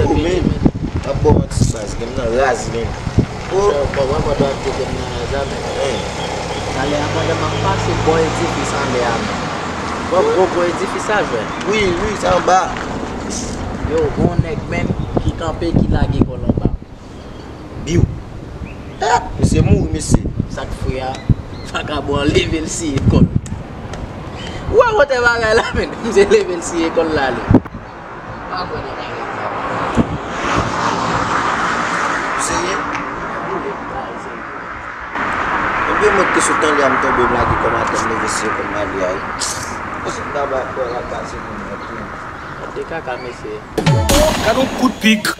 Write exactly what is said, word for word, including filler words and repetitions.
Ou menm, ap ba w manti baz, game nan raz menm. Oh. Bon, wè mwen dwa ap di game nan raz la, men. Talè a pandan m ap pase bò edifis anlè a, men. Bon, gwo gwo edifis sa jwenn. Wi, wi, sa anba. Yo, gon nèg menm ki kanpe, ki lage kò l anba. Biw. Ah, misye mouri, mesye. Sa k fre a, vakabon an leve l siye kò l. Ou wè wotè bagay la, men. Misye leve l siye kò l la, li. Pa kwè nan bagay sa. Ou serye? Ebyen, mwen te sou tan li a, m tonbe, m lage kò m atè, m leve siye kò m ale a, wi. Paske m ta bay kò la kase pou mwen tou. Gade kaka, mesye. Gade yon kout pik.